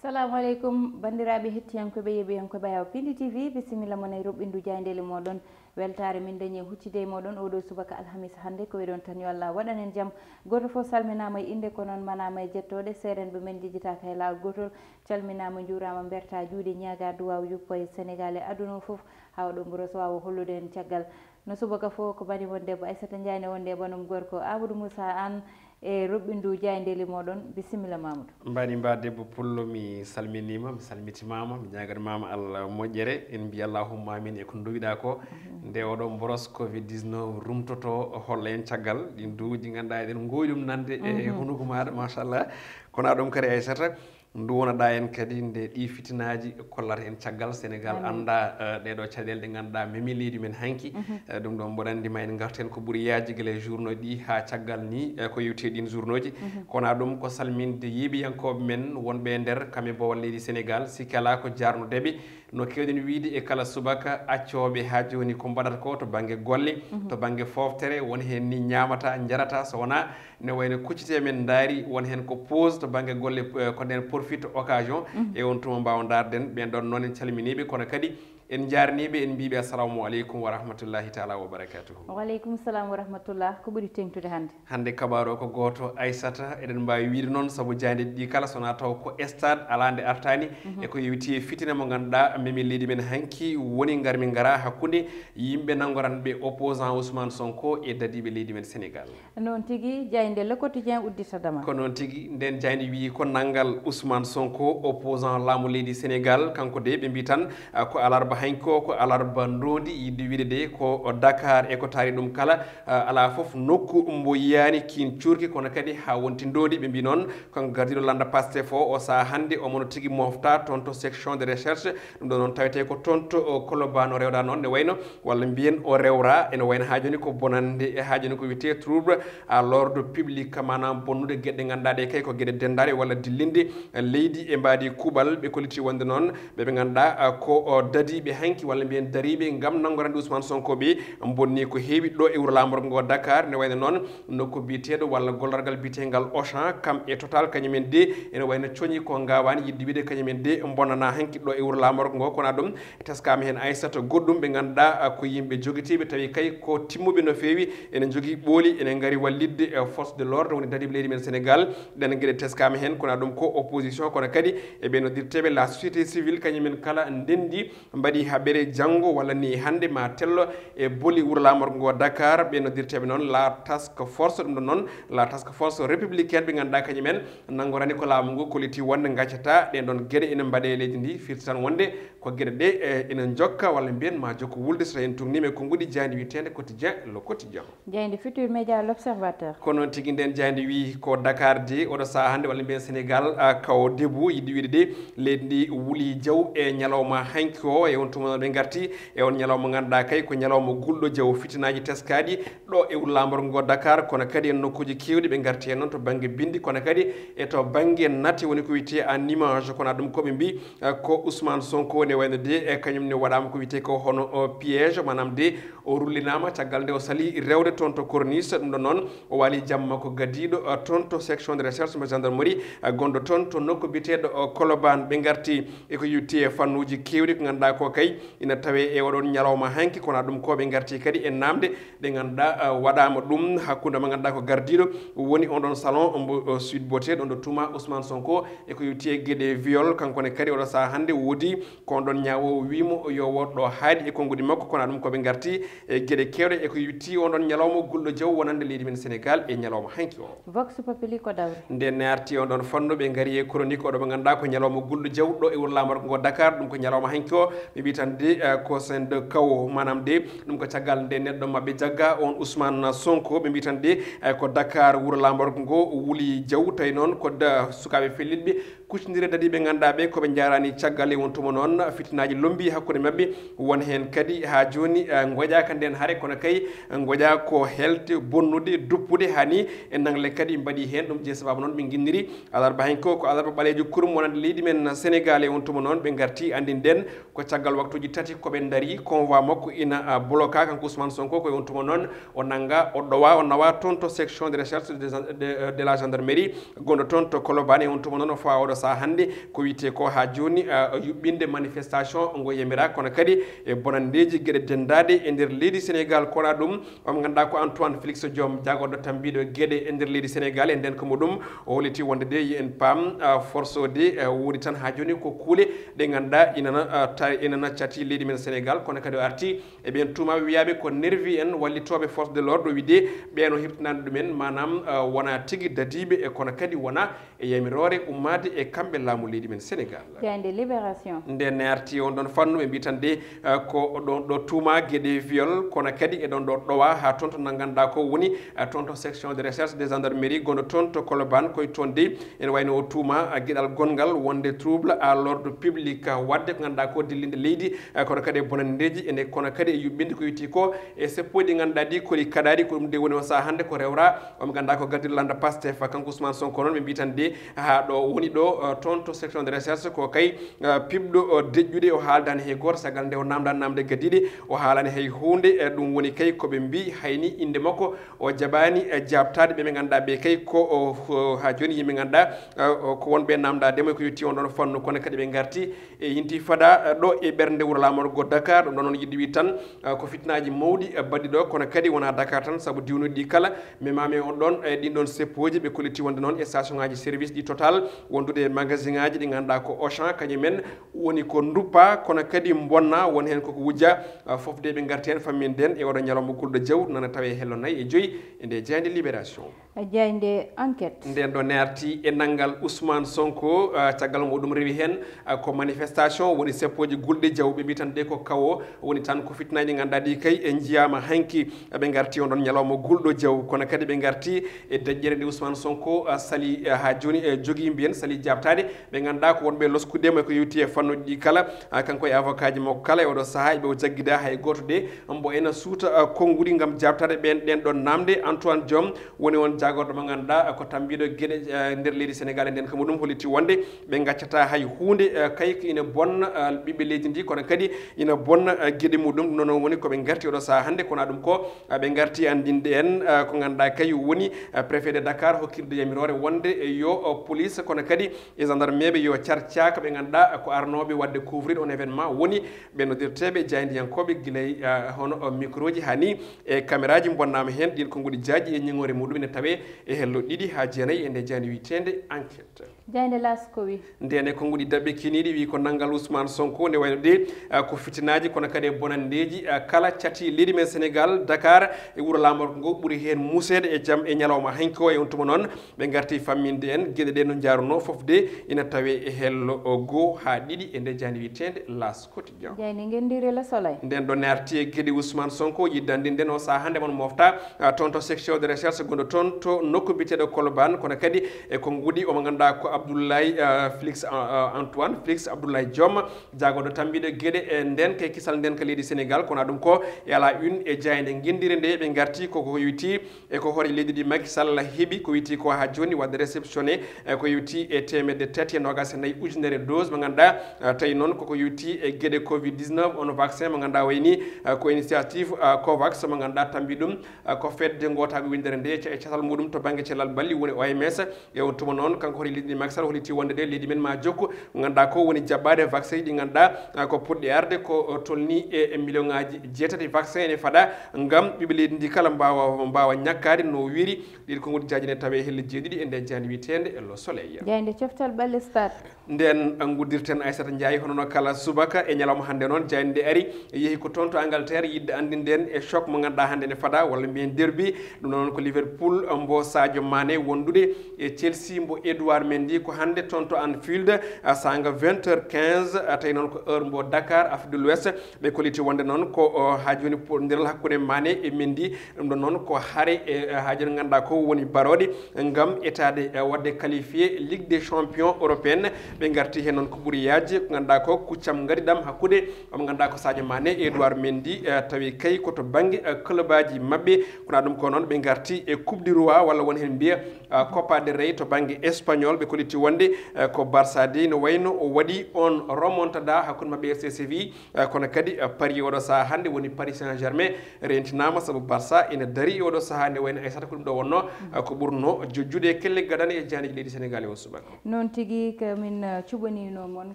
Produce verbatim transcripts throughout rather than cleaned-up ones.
Salaamu aleykum, banndiraaɓe hettiyankooɓe, yeeɓiyankooɓe Ayaw Pindi T V, bisimilla mon e roɓɓindu jaayndeeli mooɗon. Weltaare min dañi e huccude e mooɗon oo ɗoo subaka alhamis hannde. Ko wiɗon tan, yo Allah waɗan en jam. Gooto fof salminaama e innde, ko noon manaama e jettooɗe. Seerenɓe men njejjitaaka e laawol gootol. Calminaama, njuuraama, mbertaa juuɗe, ñaagaa duwaaw yuppo e Senegaal e aduna o fof. Haa oɗo mboros waawa hollude en caggal. No subaka fof ko bani mon debbo Aissata Ndiaye, ne wonde e banum gorko Amadou Moussa Anne e roɓɓindu jaayndeeli mooɗon. Bisimilla, Mamadou. Mbani mba debbo pullo, mi salminiima, mi salmitimaama, mi ñaaganimaama Allah moƴƴere. En mbi allahumma amin e ko nduwiɗaa ko. Nde oɗo mboros covid dix-neuf rumtoto, holla en caggal ɗin duuji, ɗi ngannduɗaa eɗen ngoowi ɗum nande e hunuko maaɗa, machallah. Kono ɗum kadi, Aissata, nduwonoɗaa en kadi nde ɗii fitinaaji kollata en caggal. Senegaal annda, eh, ɗee ɗoo caɗeele ɗe ngannduɗaa memi leydi men hanki. Eh, ɗum ɗoon mboɗo anndi ma en ngartu heen ko ɓuri yaajde gila e journaux ɗi haa caggal ni, eh, ko yewti e ɗiin journaux ji. Kono ɗum ko salminde yeeɓiyankooɓe men wonɓe e nder, kam e boowal leydi Senegaal, sikke alaa ko jaarnude ɓe. No keewɗen wiyde e kala subaka, accooɓe haa jooni ko mbaɗata ko to bannge golle, to bannge fooftere, won heen ni ñaamata, njarata, so wonaa ne wayno kuccite men ndaari, won heen ko pause to bannge golle, eh, ko nden profit occasion. E on tuma mbaawa ndaarden ɓeen ɗoon noon, en calminiiɓe, kono kadi en njaarniiɓe, en mbiiɓe assalamu aleykum wa rahmatullahi taala wa barakatuhu. Wa aleykum salam wa rahmatullah. Ko ɓuri teŋtude hannde? Hannde kabaaru o ko gooto, Aissata, eɗen mbaawi wiyde noon, sabu jaayndeeji ɗi kala, so wonaa taw ko stade alaa nde artaani, e ko yewti e fitina mo ngannduɗaa memi leydi men hanki, woni ngar min ngara hakkunde yimɓe nanngoranɓe opposant Ousmane Sonko e dadiiɓe leydi men Senegaal. Noon tigi, jaaynde Le Quotidien udditadama. Ko noon tigi, nden jaaynde wiyi ko nanngal Ousmane Sonko, opposant laamu leydi Senegaal, kanko de ɓe mbi tan, ah, ko alarba hanki o, ko alarba ndoondi, yiɗde wiide de ko Dakar e ko taari ɗum kala, ah, alaa fof nokku mbo yiyaani kiin cuurki, kono kadi haa wonti ndoondi, ɓe mbi noon. Kanko gardiiɗo lannda Pastef o, o sahaa hannde omo no tigi mofta toon to section de recherche, ɗum ɗo noon tawetee ko toon to, o, Colobane o rewda noon, ne wayno walla mbiyen o rewra, ene wayno haa jooni ko bonannde, e haa jooni ko wiyetee trouble à l'ordre public, maanaam bonnude geɗe ɗe ngannduɗaa ɗe kay ko geɗe denndaare walla dillinde leydi e mbaadi kuuɓal. Ɓe kolliti wonde noon ɓe ɓe ngannduɗaa, ah, ko, o, dadiiɓe hanki walla mbiyen dariiɓe ngam nanngorande Ousmane Sonko ɓe bonni ko heewi ɗo e wuro laamorgo ngo Dakar, ne wayno noon nokku biyeteeɗo walla gollorgal biyeteengal Auchan, kam e Total, kañum en de ene wayno coñi ko ngaawaani yiɗde wiide kañum en de mbonnanaa hanki ɗo e wuro laamorgo ngo. Kono ɗum teskaama heen Aissata goɗɗum ɓe ngannduɗaa, ah, ko yimɓe jogitiiɓe, tawi kay ko timmuɓe no feewi, ene njogii ɓooli, ene ngari wallitde, eh, force de l'ordre, woni dadiiɓe leydi men Senegaal. Ɗeen geɗe teskaama heen, kono ɗum ko opposition, kono kadi e ɓe noddirteeɓe la société civile, kañum en kala ndenndi, mbaɗi haɓere janngo walla ni hannde ma tello e boli wuro laamorgo ngo Dakar, ɓe noddirteeɓe noon la task force, ɗum ɗon noon la task force républicaine, ɓe ngannduɗaa kañum en nanngorani ko laamu ngu kolliti wonde ngaccataa ɗeen ɗon geɗe ene mbaɗe e leydi ndi, firti tan wonde ko geɗe ɗe, eh, ene njokka walla mbiyen ma jokka wulde, so tawi en tuugniima e konnguɗi jaaynde wiyeteende Quotidien, Le Quotidien. Jaaynde Futur Média, L'Observateur. Ko noon tigi, nden jaaynde wiyi ko Dakar de, oɗo sahaa hannde walla mbiyen Senegaal, ah, kaw debu, yiɗde wiide de, leydi ndi wuli jaw e ñalawma hanki o, e on tuma noon ɓe ngarti e on ñalawma ngannduɗaa kay ko ñalawma gulɗo jaw, fitinaaji teskaaɗi ɗo e wuro laamorgo ngo Dakar, kono kadi en nokkuuji keewɗi ɓe ngarti heen noon to bannge binndi, kono kadi e to bannge nate woni ko wiyetee en image, kono ɗum ko ɓe mbi, eh, ko Ousmane Sonko ne wayno de, e kañum ne waɗaama ko wiyetee ko hono, o, piège, maanaam de o rullinaama caggal nde o sali rewde toon to Corniche, ɗum ɗon noon o waali jamma ko gadiiɗo, eh, toon to section de recherche mo gendarmerie, eh, gonɗo toon to nokku biyeteeɗo, eh, Colobane. Ɓe ngarti e ko yewti e fannuuji keewɗi ko ngannduɗaa ko kay ina tawee e oɗon ñalawma hanki, kono ɗum ko ɓe ngarti kadi e naamnde ɗe ngannduɗaa, eh, waɗaama ɗum hakkunde mo ngannduɗaa ko gardiiɗo woni on ɗon salon mbo, eh, Sweet Beauté, ɗon ɗo tuuma Ousmane Sonko e ko yewti e geɗe viol. Kanko ne kadi oɗo sahaa hannde woodi ko on ɗon ñaawoowo wiyi mo yo wood ɗo haaɗi e konnguɗi makko, kono ɗum ko ɓe ngarti e geɗe keewɗe e ko yewti on ɗon ñalawma gulɗo jaw wonande leydi men Senegaal e ñalawma hanki o. Vox Populi ko dawri. Nden ne arti on ɗon fannu, ɓe ngari e chronique oɗo mo ngannduɗaa ko ñalawma gulɗo jaw ɗo e wuro laamorgo ngo Dakar, ɗum ko ñalawma hanki o, ɓe mbi tan de, eh, ko sen de kawo, maanaam de ɗum ko caggal nde neɗɗo maɓɓe jagga on Ousmane Sonko, ɓe mbi tan de, eh, ko Dakar wuro laamorgo ngo wuli jaw, tawi noon ko da sukaaɓe fellitɓe kuccondire dadiiɓe ngannduɗaa ɓe ko ɓe njaaraani caggal e on tuma noon fitinaaji lombii hakkunde maɓɓe, won heen kadi haa jooni, eh, ngoƴaaka nden hare, kono kay ngoƴa ko helte, bonnude, duppude, haa ni e nangle kadi mbaɗi heen. Ɗum jeyi sababu noon ɓe nginniri alarba hanki o ko alarba ɓaleejo kurum wonande leydi men Senegaal, e on tuma noon ɓe ngarti anndin ɗen ko caggal waktuuji tati ko ɓe ndarii convoi makko ina, ah, bloka kanko Ousmane Sonko, ko e on tuma noon o nannga, o ɗowa, o nawa toon to section de recherche de, de, de la gendarmerie gonɗo toon to Colobane, e on tuma noon o fawa oɗo Sa hannde ko wiyetee ko haa jooni, ah, yuɓɓinde manifestation ngo yamiraa, kono kadi e bonanndeeji geɗe denndaade e nder leydi Sénégal. Kono ɗum, on ngannduɗaa ko Antoine Félix Diome, jagorɗo tambiiɗo geɗe e nder leydi Sénégal, e ndeen ko muɗum o holliti wonde de, yo en paam, ah, forsoode, ah, woodi tan haa jooni ko kuule ɗe ngannduɗaa ina na, ah, ta-, ina na cati leydi men Sénégal, kono kadi o arti e ɓeen tuuma wiyaaɓe ko nervi en wallitooɓe force de l'ordre, o wiide ɓeen o heɓtinaani ɗumen, maanaam, ah, wonaa tigi dadiiɓe e kono kadi wonaa e yamiroore ummaade e kamɓe laamu leydi men Sénégal. Jaaynde Libération. Nde ne arti on ɗon fannu, ɓe mbiyi tan de, eh, ko ɗon ɗo tuuma geɗe viol, kono kadi e ɗon ɗo ɗowa haa toon to ngannduɗaa ko woni, eh, toon to section de recherche de gendarmerie gonɗo toon to Colobane, koye toon de ene wayno o tuuma, eh, geɗal gonngal wonde trouble à l'ordre public, eh, waɗde ko ngannduɗaa ko dillinde leydi, eh, kono kadi e bonanndeeji ene, kono kadi e yuɓɓinde ko wiyetee ko e seppo ɗi ngannduɗaa ɗi kori kaɗaaɗi, ko ɗum de woni o sahaa hannde ko rewra. Omo ngannduɗaa ko gardiiɗo lannda Pastef, kanko Ousmane Sonko noon, ɓe mbiyi tan de haa ɗo woni ɗo, eh, toon to section de recherche ko kay, eh, piɓɗo, eh, deƴƴude, o haaldaani hay gooto, caggal nde o naamndaa naamnde gadiiɗe, o haalaani hay huunde, eh, ɗum woni kay ko ɓe mbiyi, hay ni innde makko o jaɓaani, eh, jaabtaade ɓe ɓe ngannduɗaa ɓe kay ko, o, o, haa jooni yimɓe ngannduɗaa, eh, o, ko wonɓe naamndaade mo ko yowiti on ɗon fannu, kono kadi ɓe ngarti e intifada, eh, ɗo e ɓernde wuro laamorgo Dakar. Ɗum ɗon noon yiɗde wiide tan, eh, ko fitinaaji mawɗi, eh, baɗɗi ɗo, kono kadi wonaa Dakar tan, sabu diwnuuji ɗi kala, memaama e on ɗon, eh, ɗin ɗon seppooji, ɓe kolliti wonde noon e station ngaji service ɗi Total, wondude e magasin ngaji ɗi ngannduɗaa ko Auchan, kañum en woni ko nduppa, kono kadi mbonna, won heen koko wujja, eh, fof de ɓe ngarti heen famminde en e oɗo ñalawma gulɗo jaw, nana tawe hello nayi e joyi e nde jaaynde Libération. Jaaynde Enquête. Nden ɗo ne arti e nanngal Ousmane Sonko, ah, caggal mo ɗum rewi heen, ah, ko manifestation woni seppooji gulɗe jaw, ɓe mbiyi tan de ko kawo woni tan ko fitinaaji ngannduɗaa ɗi kay e njiyaama hanki, ah, ɓe ngarti on ɗon ñalawma gulɗo jaw, kono kadi ɓe ngarti e deƴƴere nde Ousmane Sonko, ah, sali, ah, haa jooni e jogii mbiyen sali jaabtaade, ɓe ngannduɗaa ko wonɓe loskude mo ko yowti e fannuuji ɗi kala, ah, kanko e avocat ji makko kala e oɗo sahaa eɓe o jaggida hay gooto de, mbo ena suuta, ah, konnguɗi ngam jaabtaade ɓeen ɗeen ɗon naamnde. Antoine Diome woni on jaagorɗo mo ngannduɗaa ko tambiiɗo geɗe, eh, nder leydi Sénégal, e nden ko muɗum holliti wonde ɓe ngaccataa hay huunde, eh, kay ko ina bonna, eh, ɓiɓɓe leydi ndi, kono kadi ina bonna, eh, geɗe muɗum. Ɗum noon woni ko ɓe ngarti oɗo sahaa hannde, kono ɗum ko, eh, ɓe ngarti anndinde en, eh, ko ngannduɗaa kay woni, eh, préfet de Dakar hokkirde yamiroore wonde, eh, yo, oh, police, kono kadi e gendarmeɓe yo car caaka ɓe ngannduɗaa ko arnooɓe waɗde couvrir on événement, woni ɓe noddirteeɓe jaayndiyankooɓe gila e, eh, hono, oh, micro ji haa ni e caméra ji bonnaama heen, ɗiin konnguɗi jaaji e ñiŋoore muɗum ene tawee e hello ɗiɗi haa jeenayi e nde jaaynde wiyeteende Enquête. Jaaynde L'As ko wi? Ndeen e konnguɗi daɓɓe kiniiɗi wi ko nanngal Ousmane Sonko, nde wayno de, ah, ko fitinaaji kono kadi e bonanndeeji, ah, kala cati leydi men Sénégal, Dakar e wuro laamorgo ngo ɓuri heen muuseede e jam e ñalawma hanki o. E on tuma noon ɓe ngarti famminde en geɗe ɗe no njaarunoo, fof de ina tawee e hello o goo haa ɗiɗi e nde jaaynde wiyeteende L'As Quotidien. Jaaynde ngenndire Le Soleil. Nden ɗo ne arti e geɗe Ousmane Sonko, yiɗde anndinde nden o sahaa hannde mon mofta, ah, toon to section de recherche gonɗo toon to nokku biyeteeɗo Colobane, kono kadi e konnguɗi omo ngannduɗaa ko Abdoulaye, ah, Félix, ah, ah, Antoine Félix Abdoulaye Diome, jaagorɗo tambiiɗo geɗe e nden kay kisal nden ka leydi Sénégal, kono ɗum ko e à la une e jaaynde ngenndire nde ɓe ngarti koko yowiti e ko hoore leydi ndi Macky Sall heɓi ko wiyetee ko haa jooni waɗde réceptionné, e ko yowiti e teemedde tati e noogaas e nayi ujunere dose mo ngannduɗaa, eh, tawi noon koko yowiti e geɗe covid dix-neuf, on vaccin mo ngannduɗaa wayni, eh, ko initiative, eh, covax mo ngannduɗaa tambi ɗum, eh, ko fedde ngootaagu winndere nde e ca-, e catal muɗum to bannge cellal balli woni O M S. E on tuma noon kanko hoore leydi ndi Macky Sall holliti wonde de leydi men ma jokku ngannduɗaa ko woni jaɓɓaade vaccin ji ɗi ngannduɗaa, ah, ko puɗɗi arde ko, oh, tolni e, e million ŋaaji jeetati vaccin ene fada ngam ɓiɓɓe leydi ndi kala mbaawa, mbaawa ñakkaade no wiiri. Ɗiɗi konnguɗi jaaji ne tawee helle jeeɗiɗi e nder jaaynde wiyeteende Le Soleil. Jaaynde coftal ɓalli Stade. Nden nguddirten Aissata Ndiaye hono no kala subaka e ñalawma hannde noon jaaynde nde ari yehi ko toon to Angleterre yiɗde anndinde en e choc mo ngannduɗaa hannde ne fada walla mbiyen derby. Ɗum noon ko Liverpool mbo Sadio Mané wondude e Chelsea mbo Edouard Mendy ko hannde toon to Anfield, ah, saanga vingt heures quinze, ah, tawi noon ko heure mbo Dakar, Afrique de l'Ouest. Ɓe kolliti wonde noon ko, oh, haa jooni poɗndiral hakkunde Mané e Mendy. Ɗum ɗon noon ko hare e, eh, haa jooni ngannduɗaa ko woni barooɗe ngam etaade, eh, waɗde qualifié Ligue des Champions européenne. Ɓe ngarti heen noon ko ɓuri yaajde. Ko ngannduɗaa ko kuccam ngariɗam hakkunde omo ngannduɗaa ko Sadio Mané e Edouard Mendy, eh, tawi kay ko to bannge, eh, club aji maɓɓe. Kono ɗum ko noon ɓe ngarti e Coupe du Roi, walla won heen mbiya, eh, Copa del Rey to bannge espagnol. Ɓe kolliti wonde, eh, ko Barça de no wayno o waɗi on remontada hakkunde maɓɓe e C C V, eh, kono kadi, eh, Paris oɗo sahaa hannde woni Paris Saint-Germain rentinaama sabu Barça ina darii e oɗo sahaa nde wayno Aissata ko ɗum ɗo wonno, eh, ko ɓurno jojjude e kelle gadane e jaaniji leydi Sénégal e o subaka. Noon tigi, ko min, eh, cuɓaniino mon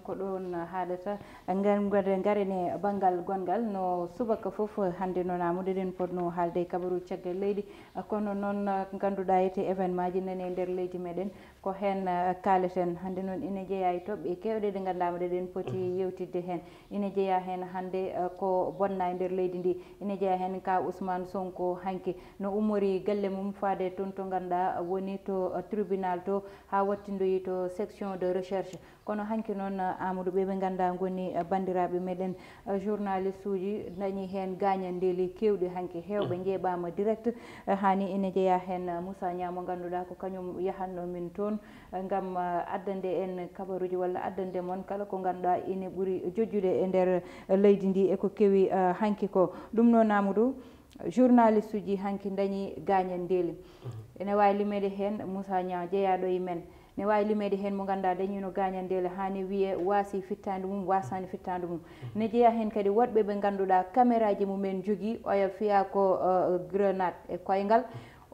ko ɗoon, eh, haaɗata. Ngam ngare, ngaren e banngal gonngal no subaka fof, eh, hannde noon Amadou eɗen potno haalde e kabaru caggal leydi, eh, kono noon, eh, ngannduɗaa ete événement ji nani e nder leydi meɗen, ko heen, eh, kaaleten. Hannde noon ina jeyaa e toɓɓe keewɗe ɗe ngannduɗaa meɗen poti yewtidde heen. Ina jeyaa heen hannde, eh, ko bonna e nder leydi ndi. Ina jeyaa heen ka Ousmane Sonko hanki no ummori galle mum faade toon to ngannduɗaa woni to, eh, tribunal to haa wattindoyi to section de recherche. Kono hanki noon, eh, Amadou, ɓe ɓe ngannduɗaa ngoni, eh, banndiraaɓe meɗen, eh, journaliste uji dañi heen gaañandeeli keewɗi hanki. Heewɓe njeeɓaama direct, eh, hani ina jeyaa heen, eh, Moussa Niang mo ngannduɗaa ko kañum yahanno min toon, eh, ngam, eh, addande en kabaruji walla addande mon kala ko ngannduɗaa ina ɓuri jojjude e nder, eh, leydi ndi e ko kewi, eh, hanki ko. Ɗum noon Amadou, journaliste uji hanki dañi gaañandeeli. Ene waawi limeede heen Moussa Niang jeyaaɗo e men. Ne waawi limeede heen mo ngannduɗaa dañiino gaañandeele haa ne wiyee waasi fittaandu mum, waasaani fittaandu mum. Ne jeyaa heen kadi woɗɓe ɓe ngannduɗaa kameraaji mumen njogii, oya fiyaa ko, eh, grenade e koyngal.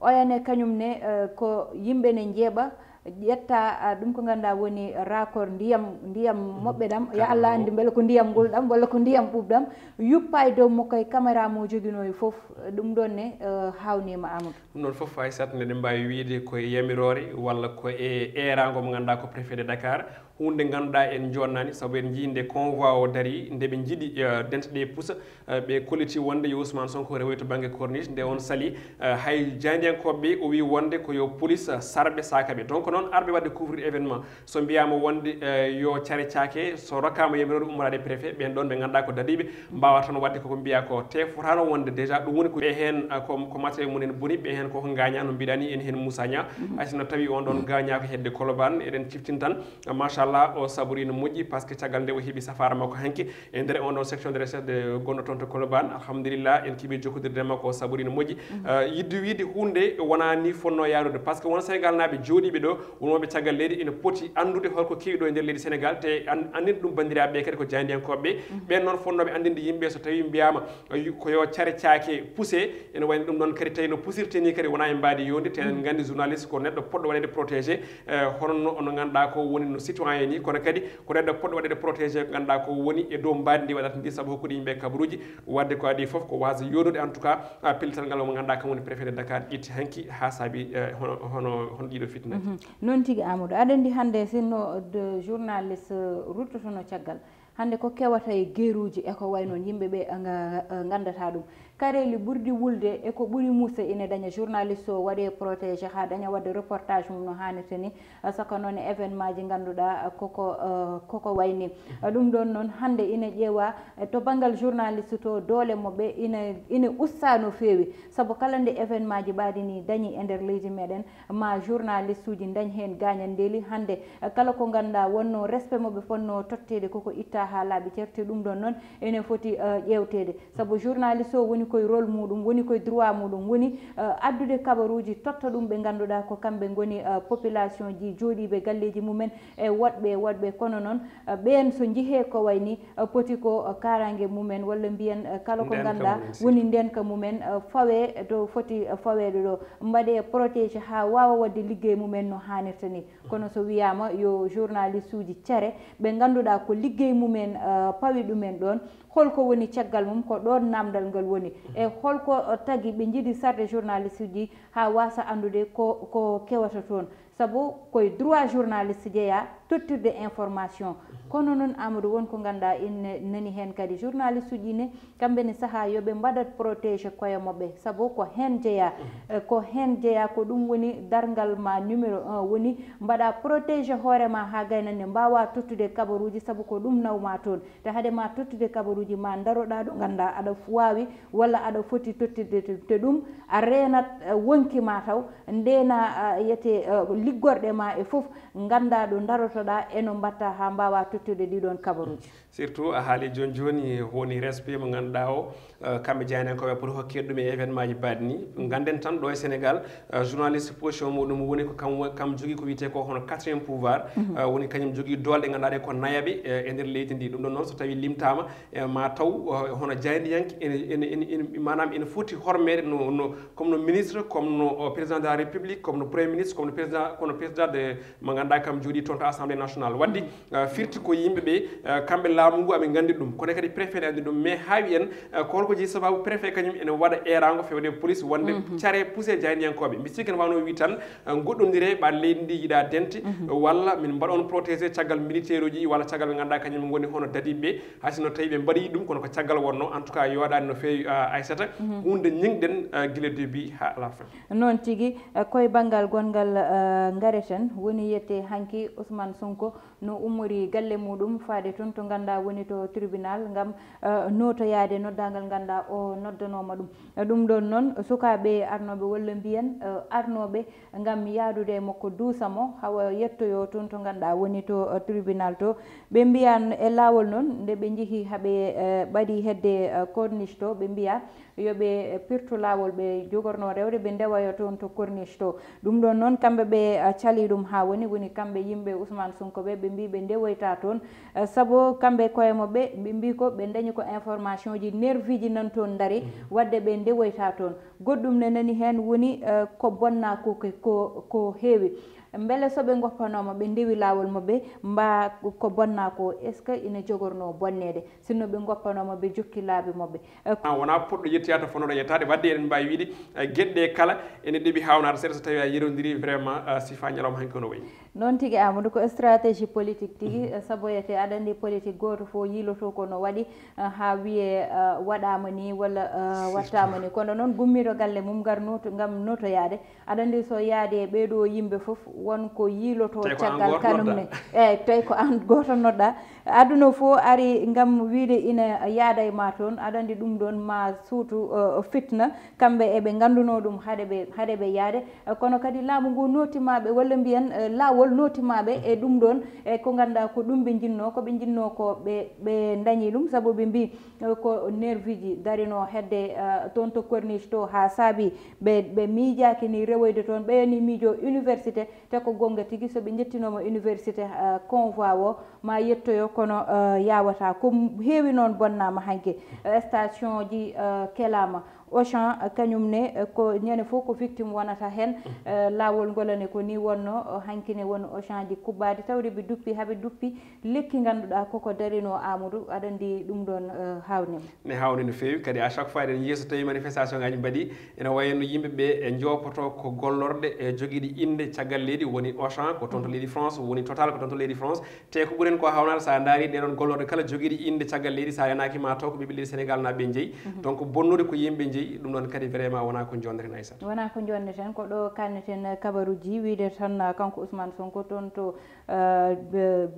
Oya ne kañum ne, eh, ko yimɓe ne njeeɓa, ƴetta, ah, ɗum ko ngannduɗaa woni raccord ndiyam, ndiyam moɓɓe ɗam, ya Allah anndi mbele ko ndiyam ngulɗam walla ko ndiyam ɓuuɓɗam, yuppa e dow makko e caméra mo joginoo e fof. Ɗum ɗoon ne, eh, haawniima Amadou. Ɗum noon fof, Aissata, nde ɗen mbaawi wiyde ko e yamiroore walla ko e eeraango mo ngannduɗaa ko préfet de Dakar, huunde nde ngannduɗaa en njoɗnaani, sabu en njii nde convoi o darii, nde ɓe njiɗi, eh, dente ɗe pusa, eh, ɓe kolliti wonde yo Ousmane Sonko rewoy to bannge corniche, nde on sali, eh, hay jaayndiyankooɓe ɓe o wii wonde ko yo police, eh, sarɓe saaka ɓe. Donc noon arɓe waɗde couvrir événement, so mbiyaama wonde, eh, yo care caake, so rokkaama yamiroore ummoraade préfet, ɓeen ɗoon ɓe ngannduɗaa ko dadiiɓe, mbaawa tan waɗde koko mbiyaa ko. Te fotaano wonde déjà ɗum woni ko ɓe heen, ah, ko, ko matériel mum en boni, ɓe heen koko ngaañaa no mbiɗaa ni en heen Moussa Niang. Hay sinno tawi on ɗoon gaañaaka hedde Colobane, eɗen ciftina tan, ah, machallah, o sabori no moƴƴi, parce que caggal nde o heɓi safaara makko hanki e nder on ɗoon section de recherche de gonɗo toon to Colobane, alhamdulillah, en keɓii jokkondirde makko, o sabori no moƴƴi. Ah, yiɗde wiide huunde wonaa ni fotnoo yaarude, parce que won Sénégal naaɓe jooɗiiɓe ɗo, wonooɓe caggal leydi ina poti anndude holko kewi ɗo e nder leydi Sénégal, te an-, anndinde ɗum banndiraaɓe ɓe kadi ko jaayndiyankooɓe ɓe. Ɓeen noon fotnooɓe anndinde yimɓe so tawii mbiyaama, eh, ko yo care caake puse, ene wayno ɗum noon kadi tawi no pusirte ni kadi wonaa e mbaadi yonde, te eɗen nganndi journaliste ko neɗɗo poɗɗo waɗeede protégé, eh, hono no, no ngannduɗaa ko woni no citoyen ni, kono kadi ko neɗɗo poɗɗo waɗeede protégé ko ngannduɗaa ko woni e dow mbaadi ndi waɗata ndi, sabu hokkude yimɓe kabaruuji, waɗde ko adii fof ko waasde yooɗude en tout cas, ah, pellital ngal mo ngannduɗaa kam woni préfet de Dakar itti hanki haa saabi, eh, hono, hono, hono ɗiɗo fitnaaji. Mhm. Noon tigi, Amadou. Aɗa anndi hannde sinno de journaliste ruttotono caggal, hannde ko kewata e geruuji e ko wayi noon, yimɓe ɓe nga-, nganndataa ɗum. Kareeli ɓurɗi wulde e ko ɓuri muusde ina daña, journaliste o waɗee protégé haa daña waɗde reportage mum no haanirta ni, saka noon e événement ji ngannduɗaa koko, eh, koko wayi ni. Ɗum ɗoon noon hannde ina ƴeewa, eh, to banngal journaliste to doole maɓɓe ina, ina usta no feewi, sabu kala nde événement ji ɓaɗi ni dañi e nder leydi meɗen, ma journaliste uji dañ heen gaañandeeli. Hannde, eh, kala ko ngannduɗaa wonno respect mo ɓe fotnoo totteede koko itta haa laaɓi cer, te ɗum ɗoon noon ene foti, eh, ƴeewteede. Sabu journaliste o woni koye rôle muɗum, woni koye droit muɗum, woni, eh, addude kabaruuji, totta ɗum ɓe ngannduɗaa ko kamɓe ngoni, eh, population ji jooɗiiɓe galleeji mumen e woɗɓe e woɗɓe. Kono noon, eh, ɓeen so njihee ko wayi ni, eh, poti ko, eh, kaaraange mumen walla mbiyen, eh, kala ko ngannduɗaa woni ndeenka mumen, eh, fawee to foti, eh, faweede ɗo. Mbaɗee protégé haa waawa waɗde liggey mumen no haanirta ni. Kono so wiyaama yo journaliste uji care ɓe ngannduɗaa ko liggey mumen, eh, pawi ɗumen ɗoon, holko woni caggal mum? Ko ɗoon naamndal ngal woni. E holko, eh, tagi ɓe njiɗi sarde journaliste uji haa waasa anndude ko, ko kewata toon? Sabu koye droit journaliste jeyaa, tottirde information. Kono noon, Amadou, won ko ngannduɗaa ina nani heen kadi. Journaliste uji ne, kamɓe ne sahaa yo ɓe mbaɗat protégé koye maɓɓe, sabu ko heen jeyaa. Eh, ko heen jeyaa, ko ɗum woni darngal ma numéro un, woni mbaɗa protégé hoore ma haa gaynannde mbaawa tottude kabaruuji, sabu ko ɗum nawma toon. Te hade ma tottude kabaruuji, ma ndaroɗaa ɗo ngannduɗaa aɗa f-, waawi walla aɗa foti tottirde te, te ɗum a reenat, eh, wonki ma taw, ndeena, eh, yete, eh, liggorɗe ma e fof, ngannduɗaa ɗo ndaroto Toɗa e no mbatta ha mbawa tottude ɗiɗon kabaruji. Surtout a haali joni joni woni respect mo ganduɗa o, eh, kamɓe jaynankooɓe pour hokke ɗum e événement ji baɗni. Ganden tan ɗo e Sénégal, eh, journaliste position muɗum woni ko kam, kam jogui ko wiyete ko hono quatrième pouvoir. Eh, woni kañum jogui doole ɗe ganduɗa ɗe ko nayaɓe, eh, e nder leydi ndi. Ɗum ɗon noon so tawi limtama, eh, ma taw, eh, hono jayniyanke ene, ene, ene, ene, manam ene foti hormeede no, no, comme no ministre, comme no, oh, président de la république, comme no premier ministre, comme no président, comme no président de mo ganduɗa kam jooɗi toon to assemblée nationale. Wadde, eh, firti ko yimɓe ɓe, eh, kamɓe laamu ngu aɓe gandi ɗum, kono kadi préfet ne andi ɗum. Mais haawi en, eh, ko holko jeeyi sababu préfet kañum ene waɗa erango fewde police wonde care poussé jayniyankoɓe? Mi sikki ne wawno wi tan, eh, goɗɗondire ɓa leydi ndi yiɗa dente, walla min mbaɗa on protégé caggal militaire uji walla caggal ɓe ganduɗa kañum goni hono dadiɓe. Hay sinno tawi ɓe mbaɗi ɗum kono ko caggal wonno. En tout cas yoɗani no fewi, eh, Aissata. Hunde ñingɗen, eh, gila début ha à la fin. Noon tigi, eh, koye banngal gonngal, eh, ngareten, woni yette hanki Ousmane Sonko no ummori galle muɗum faade toon to ngannduɗaa woni to tribunal ngam, eh, nootoyaade noddaangal ngannduɗaa o noddanooma ɗum. Eh, ɗum ɗoon noon, sukaaɓe arnooɓe walla mbiyen, eh, arnooɓe ngam yahdude e makko duusa mo, hawa yettoyoo toon to ngannduɗaa woni to, eh, tribunal to. Ɓe mbiyan e laawol noon, nde ɓe njehi haɓe, eh, ɓaɗi hedde, eh, corniche to, ɓe mbiya yo ɓe pirtu laawol, ɓe jogorno rewde, ɓe ndewoya toon to corniche to. Ɗum ɗoon noon, kamɓe ɓe, ah, cali ɗum haa woni, woni kamɓe yimɓe Ousmane Sonko ɓe, ɓe mbii ɓe ndewoyta toon. Eh, sabu kamɓe koye maɓɓe, ɓe mbii ko ɓe ndañi ko information ji nervi ji nan toon ndari, waɗde ɓe ndewoyta toon. Goɗɗum ne nani heen woni, eh, ko bonna ko, ko, ko, ko heewi. Mbele so ɓe ngoppanooma, ɓe ndewi laawol maɓɓe, mbaa ko bonna ko, est-ce que ina jogorno bonneede? Sinno ɓe ngoppanooma, ɓe jokki laabi maɓɓe. Eh, ko- Ah, wonaa poɗɗo yettoyaade, fof noɗo yettaade. Wadde eɗen mbaawi wiide, eh, geɗe ɗe kala ene ɗeɓi haa wonaa seeɗa so tawii a yerondirii vraiment, eh, sifaa ñalawma hanki kono wayi. Noon tigi, Amadou, ko stratégie politique tigi, eh, sabu wiyete aɗa anndi politique gooto fof yiiloto ko no waɗi, eh, haa wiyee, eh, waɗaama nii walla, eh, waɗtaama nii. Kono noon gummiiɗo galle mum ngar noto-, ngam notoyaade. Aɗa anndi so yaadi e ɓee ɗoo yimɓe fof, won ko yiiloto caggal kanum ne. Eeyi, tawi ko aan gooto nodda. Aduna fof ari ngam wiide ina yaada e ma toon. Aɗa anndi ɗum ɗoon ma suutu, eh, fitna. Kamɓe eɓe nganndunoo ɗum haɗe ɓe, haɗe ɓe yaade. Eh, kono kadi laamu ngu nootimaaɓe, walla mbiyen, eh, laawol nootimaaɓe e ɗum ɗoon, e ko ngannduɗaa ko ɗum ɓe njinnoo, ko ɓe njinnoo ko ɓe, ɓe ndañi ɗum, sabu ɓe mbii, eh, ko nervi ji darinoo hedde, eh, toon to corniche to, haa saabi ɓe, ɓe miijaaki ni rewoyde toon, ɓeya ni miijo université, te ko goonga tigi, so ɓe njettinooma université, eh, convoi o ma yettoyo, kono, eh, yaawataa. Ko heewi noon bonnaama hanki, eh, station ji, eh, kelaama. Auchan, eh, kañum ne, eh, ko ñande fof ko victime wonata heen. Eh, laawol ngol ne ko ni wonno, eh, hanki ne won Auchan ji kuɓɓaadi, tawde ɓe duppi, haɓe duppi lekki ngannduɗaa koko darinoo Amadou, aɗa anndi ɗum ɗoon, eh, haawnima. Ne haawni no feewi, kadi à chaque fois eɗen njiya so tawi manifestation ngaji mbaɗi, ene wayi no yimɓe ɓe e njopoto ko gollorɗe e jogiiɗi innde caggal leydi, woni Auchan ko toon to leydi France, woni Total ko toon to leydi France. Te ko ɓuren ko haawnata, so a ndaari ɗee ɗoon gollorɗe kala jogiiɗi innde caggal leydi, so a yanaaki ma taw ko ɓiɓɓe leydi Sénégal naaɓe njeyi. Donc bonnude ko yimɓe njeyi, ɗum ɗoon kadi vraiment wonaa ko jonneten, Aissata. Wonaa ko jonneten, ko ɗo kalneten kabaruji, wiide tan, ah, kanko Ousmane Sonko toon to, ah,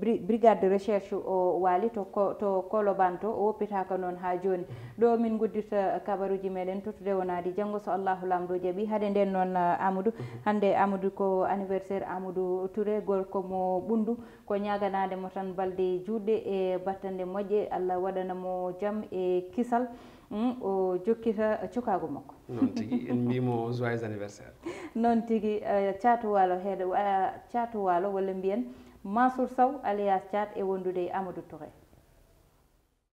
bri-, brigade de recherche o waali to ko-, to Koloban to, o woppitaaka noon haa jooni. Ɗo min nguddita kabaruji meɗen, tottude wonaade janngo so Allahu Laamɗo jaɓi. Hade nden noon, ah, Amadou, hannde Amadou ko anniversaire Amadou Touré, gorko mo Ɓunndu. Ko ñaaganaade mo tan balɗe juutɗe e battande moƴƴe, Allah waɗana mo jam e kisal, mm, o jokkita cukaagu makko. Noon tigi, en mbiimo joyeux anniversaire. Noon tigi, eh, Caatu Waalo heeɗa, wa-, Caatu Waalo walla mbiyen Mansour Sow alias Caat e wondude e Amadou Touré.